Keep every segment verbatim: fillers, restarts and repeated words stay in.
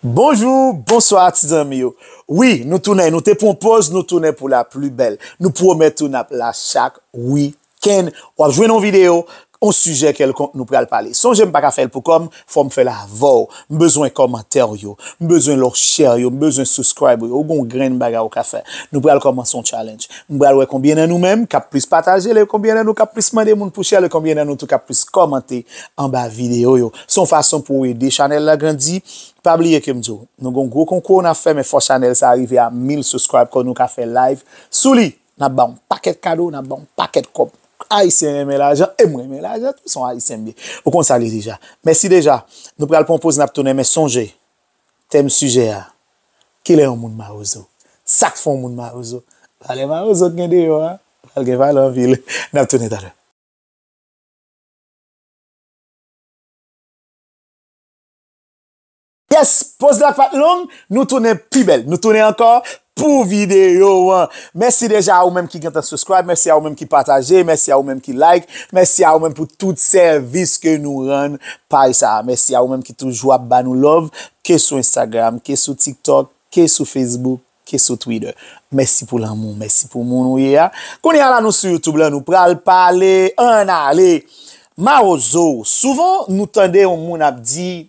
Bonjou, bonswa ti zanmi yo. Wi, nou tounen, nou te pran poz, nou tounen pou la pli bèl. Nou pwomèt ou n ap la chak wikenn. W ap jwenn yon videyo, yon sijè kèlkonk nou pral pale. Sonje m pa ka fè l pou kò m, fò m fè l avè w. M bezwen kòmantè w yo, m bezwen lè w share yo, m bezwen subscribe yo. Ou gon grenn bagay ou ka fè. Nou pral kòmanse yon challenge. M pral wè konbyen nan nou menm k ap plis pataje l, e konbyen nan nou k ap plis mande moun pou share l, e konbyen nan nou tou k ap plis kòmante anba videyo yo. Se yon fason pou w ede chanèl la grandi. Pa bliye ke m di w, nou gon gwo konkou n ap fè, men fò chanèl sa rive a mil subscribe, kon nou ka fè live sou li. N ap ba w yon pakèt kado, n ap ba w yon pakèt kòb. Ayisyen renmen lajan, e m renmen lajan tou, se yon Ayisyen m ye. Ou konn sa l ye deja. Mèsi deja. Nou pral pran poz, n ap tounen, men sonje, tèm sijè a, kilè yon moun mawozo? Sa k fè yon moun mawozo? Valè mawozo k gen deyò a, pral gen valè anpil. N ap tounen talè. Yes, poz la pa t long, nou tounen pi bèl. Nou tounen ankò pou videyo an. Mèsi deja a ou menm ki gentan subscribe, mèsi a ou menm ki pataje, mèsi a ou menm ki like, mèsi a ou menm pou tout sèvis ke nou rann paj sa a. Mèsi a ou menm ki toujou ap ba nou love, ke sou Instagram, ke sou TikTok, ke sou Facebook, ke sou Twitter. Mèsi pou lanmou, mèsi pou moun ou ye a. Kounye a la nou sou YouTube la, nou pral pale, ann ale. Mawozo, souvan nou tande yon moun ap di,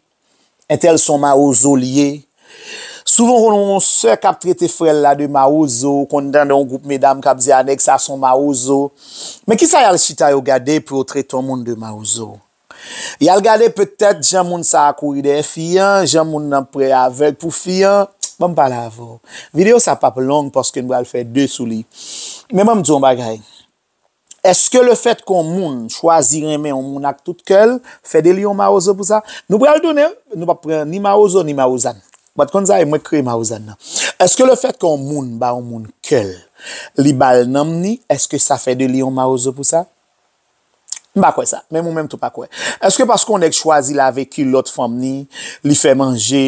entèl se yon mawozo li ye. Souvan ou konn yon sè k ap trete frè l la de mawozo, ou konn tande yon gwoup medam k ap di a nèg sa se yon mawozo. Men kisa y al chita yo gade pou yo trete yon moun de mawozo? Y al gade petèt jan moun sa a kouri dèyè fi an, jan moun nan prè avèg pou fi an. Ban m pale avè w. Videyo sa p ap long paske n pral fè de sou li. Men ban m di w yon bagay. Èske lefèt ke yon moun chwazi renmen yon moun ak tout kè l, fè de li yon mawozo pou sa? Nou pral tounen, nou p ap pran ni mawozo ni mawozàn. Ou pa t konn sa, e mwen k kreye mawozàn nan. Èske lefèt ke yon moun ba yon moun kè l, li ba l nanm ni, èske sa fè de li yon mawozo pou sa? M pa kwè sa. Menm ou menm tou pa kwè. Èske paske yon nèg chwazi lave kilòt fanm ni, li fè manje,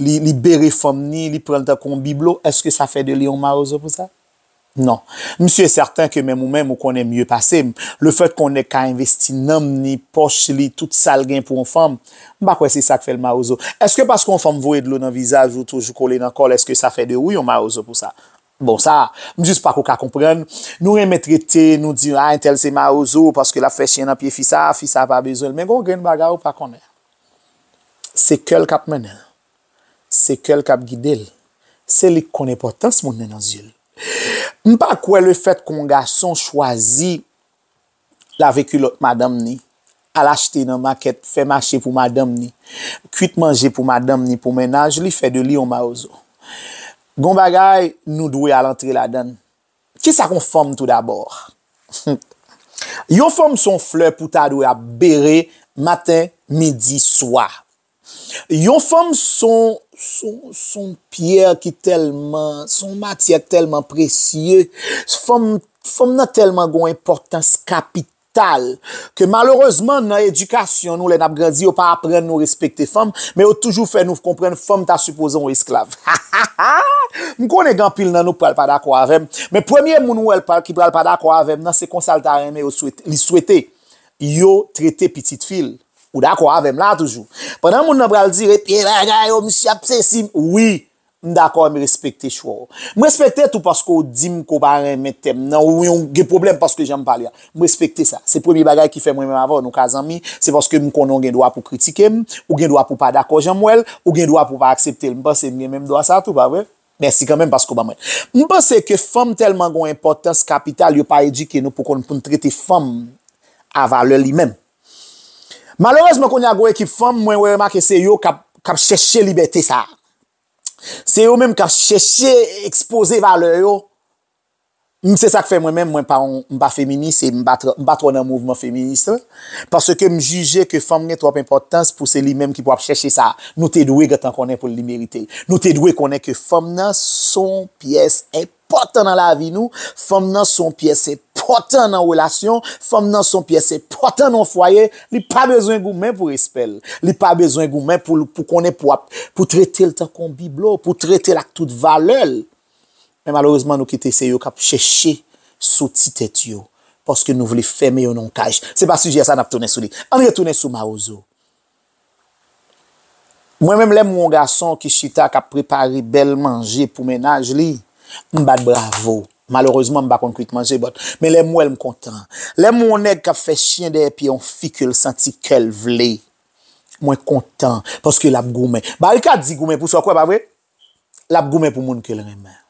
li, li bere fanm ni, li pran l tankou yon biblo, èske sa fè de li yon mawozo pou sa? Non. M si e sèten ke menm ou menm ou konnen mye pase m. Lefèt ke yon nèg ka envesti nanm ni, pòch li, tout sa l gen pou yon fanm, m pa kwè se sa k fè l mawozo. Èske paske yon fanm voye dlo nan vizaj ou toujou kole nan kò l, èske sa fè de ou yon mawozo pou sa? Bon, sa, m jis pako ka konprann. Nou renmen trete, nou di, a, entèl se mawozo, paske l ap fè chen nan pye fi sa, fi sa pa bezwen l. Men gon grenn bagay ou pa konnen. Se kè l k ap mennen l. Se kè l k ap gide l. Se li k konn enpòtans moun nan nan zye l. M pa kwè lefèt ke yon gason chwazi lave kilòt madanm ni, al achte nan makèt, fè mache pou madanm ni, kwit manje pou madanm ni, pou mennaj li, fè de li yon mawozo. Gon bagay, nou dwe al antre ladan l. Kisa k yon fanm toudabò? Yon fanm se yon flè pou ta dwe ap bere maten, midi, swa. Yon fanm se yon, se yon, se yon pyè ki tèlman, se yon matyè ki tèlman presye. Fanm, fanm nan tèlman gen yon enpòtans kapital ke malerezman nan edikasyon nou lè n ap grandi, yo pa aprann nou respekte fanm, men yo toujou fè nou konprann fanm ta sipoze yon esklav. M konnen gen anpil nan nou k pral pa dakò avè m, men premye moun ou wè l pa, ki pral pa dakò avè m nan, se konsa l ta renmen yo swete, li swete yo trete pitit fi l. Ou dakò avè m la toujou? Pandan moun nan pral dire pye bagay, o, misye ap sesi. Wi, m dakò, m respekte chwa w. M respekte tou paske w di m ke w pa renmen tèm nan, ou yon, gen pwoblèm paske jan m pale a. M respekte sa. Se premye bagay ki fè mwen menm avè w nou ka zanmi, se paske m konnen w gen dwa pou kritike m, ou gen dwa pou pa dakò jan m wè l, ou gen dwa pou pa aksepte l. M panse m gen menm dwa sa tou, pa vre? Mèsi kanmenm paske w ban mwen. M panse ke fanm tèlman gen yon enpòtans kapital, yo pa edike nou pou konn pou n trete fanm a valè li menm. Malerezman, kounye a, gen yon ekip fanm, mwen remake se yo k ap, k ap chèche libète sa a. Se yo menm k ap chèche ekspoze valè yo. M, se sa k fè mwen menm, mwen pa yon, m pa feminis e m pa tr-, m pa twò nan mouvman feminis la. Paske m jije ke fanm gen twòp enpòtans pou se li menm ki pou ap chèche sa. Nou te dwe gentan konnen pou li merite l. Nou te dwe konnen ke fanm nan se yon pyès enpòtan nan lavi nou. Fanm nan se yon pyès enpòtan nan relasyon. Fanm nan se yon pyès enpòtan nan yon fwaye. Li pa bezwen goumen pou respè l. Li pa bezwen goumen pou, pou konnen pou ap, pou trete l tankou yon biblo, pou trete l ak tout valè l. Men malerezman, nou kite se yo k ap chèche soti tèt yo, paske nou vle fèmen yo nan yon kaj. Se pa sijè sa n ap tounen sou li. Ann retounen sou mawozo. Mwen menm, lè m wè yon gason ki chita k ap prepare bèl manje pou mennaj li, m bat bravo. Malerezman, m pa konn kwit manje, but, men lè m wè l, m kontan. Lè m wè yon nèg k ap fè chen dèyè pye yon fi ke l santi kè l vle, mwen kontan, paske l ap goumen. Barikad di goumen pou sa w kwè, pa vre? L ap goumen pou moun ke l renmen.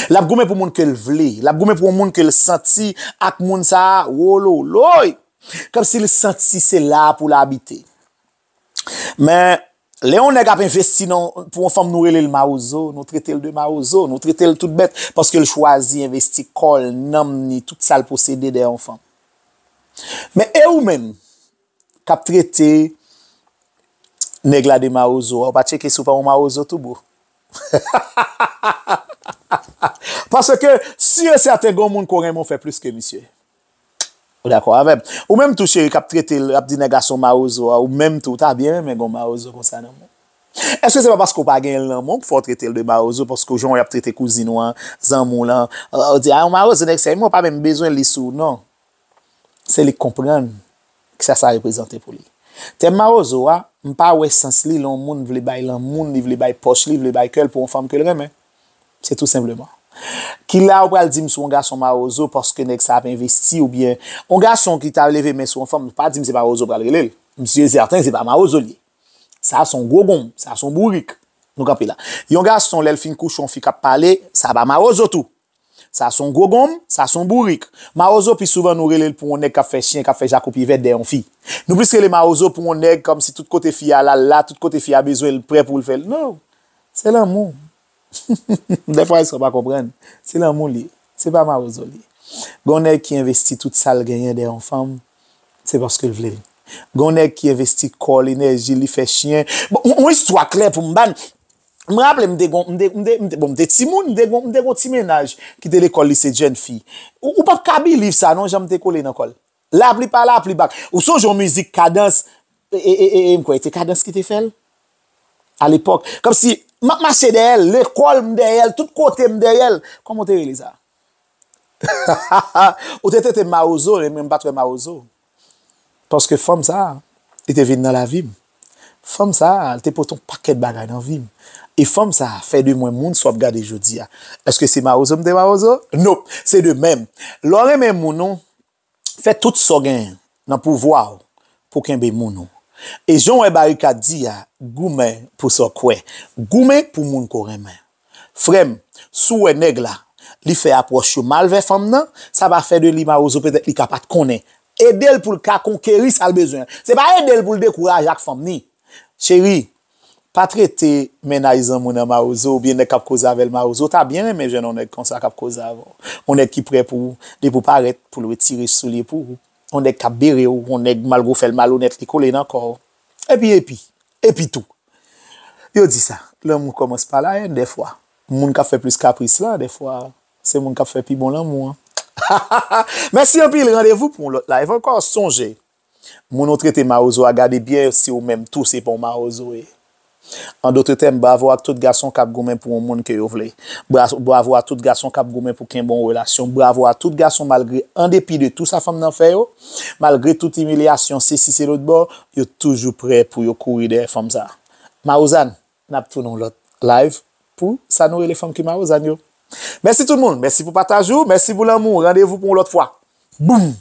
L ap goumen pou moun ke l vle. L ap goumen pou yon moun ke l santi ak moun sa a, wololoy! Kòmsi l santi se la pou l abite. Men, lè yon nèg ap envesti nan, pou yon fanm, nou rele l mawozo, nou trete l de mawozo, nou trete l tout bèt, paske l chwazi envesti kò l, nanm ni, tout sa l posede dèyè yon fanm. Men e ou menm, k ap trete nèg la de mawozo a, ou pa tcheke si w pa yon mawozo tou, bro? Paske, si e sèten, gen yon moun ko renmen w fè plis ke misye. Ou dakò avè m? Ou menm tou, cheri, k ap trete l, ap di nèg la se yon mawozo a, ou menm tou, ou ta byen renmen gen yon mawozo konsa nan men w. Èske se pa paske w pa genyen l nan men w k fè w trete l de mawozo, paske w jan w ap trete kouzin ou an, zanmi w lan, ou di, a, yon mawozo, nèg sa, mwen pa menm bezwen li sou, non. Se li k konprann kisa sa reprezante pou li. Tèm mawozo a, m pa wè sans li lè yon moun vle bay lanmou l, li vle bay pòch li, vle bay kè l pou yon fanm ke l renmen. Se tou senpleman. Kila ou pral di m sou yon gason mawozo paske nèg sa ap envesti oubyen yon gason ki ta leve men sou yon fanm, pa di m se mawozo pral rele l. M si e sèten se pa mawozo l ye. Sa se yon gwo gonm, sa se yon bourik. Nou kanpe la. Yon gason, lè l fin kouche yon fi k ap pale, sa pa mawozo tou. Sa se yon gwo gonm, sa se yon bourik. Mawozo, pi souvan, nou rele l pou yon nèg k ap fè chen, k ap fè jakopyevèt dèyè yon fi. Nou plis rele mawozo pou yon nèg kòmsi tout kote fi a la, l la, tout kote fi a bezwen l, prè pou l fè l. Non, se lanmou. Dèfwa, èske w pa konprann? Se lanmou li ye. Se pa mawozo li ye. Gon nèg ki envesti tout sa l genyen dèyè yon fanm, se paske l vle l. Gon nèg ki envesti kò l, enèji, li fè chen. Bon, yon, yon istwa klè pou m ban. M raple m te gon, m te, m te, m te, bon, m te timoun, m te gon, m te gon ti mennaj ki te lekòl lise jèn fi. Ou, ou p ap ka biliv sa, non, jan m te kole nan kò l. Laplipa, laplipa. Ou sonje yon mizik Kadans, e, e, e, e, e, m kwè, te Kadans ki te fè l? Alepòk. Kòmsi, m ap mache dèyè l, lekòl m dèyè l, tout kote m dèyè l. Kòman w te rele sa? Ou te trete m mawozo, men mwen m pa t wè mawozo. Paske fanm sa a, li te vin nan lavi m. Fanm sa a, li te pote yon pakèt bagay nan vi m. E fanm sa a fè de mwen moun sa w ap gade jodi a. Èske se mawozo m te mawozo? Nop, se de menm. Lè w renmen moun ou, fè tout sa w genyen nan pouvwa w pou kenbe moun ou. E jan w wè Barikad di a, goumen pou sa w kwè. Goumen pou moun ke w renmen. Frè m, si w wè nèg la, li fè apwòch yo mal vè fanm nan, sa pa fè de li mawozo, petèt li ka pa t konnen. Ede l pou l ka konkeri sa l bezwen an. Se pa ede l pou l dekouraje ak fanm ni. Cheri, pa trete mennaj zanmi w nan mawozo oubyen nèg k ap koze avè l mawozo. Ou ta byen renmen jwenn yon nèg konsa k ap koze avè w. Yon nèg ki prè pou ou, depi w parèt, pou l retire soulye pou ou. Yon nèg k ap bere w, yon nèg malgre w fè l malonèt, li kole nan kò w. Epi, epi, epi tou. Yo di sa, lanmou kòmanse pa la haine dèfwa. Moun k ap fè plis kapris la, dèfwa, se moun k ap fè pi bon lanmou an. Mèsi anpil, randevou pou yon lòt live ankò. Sonje, moun ou trete mawozo a, gade byen si ou menm tou se pa yon mawozo w ye. An dòt tèm, bravo ak tout gason k ap goumen pou yon moun ke yo vle. Bra-, bravo a tout gason k ap goumen pou kenbe yon relasyon. Bravo a tout gason, malgre, an depi de tou sa fanm nan fè yo, malgre tout imilyasyon, sesi, se lòt bò, yo toujou prè pou yo kouri dèyè fanm sa. Mawozàn, n ap tounen yon lòt live pou sa nou rele fanm ki mawozàn yo. Mèsi tout moun, mèsi pou pataj ou, mèsi pou lanmou, randevou pou yon lòt fwa. Boum!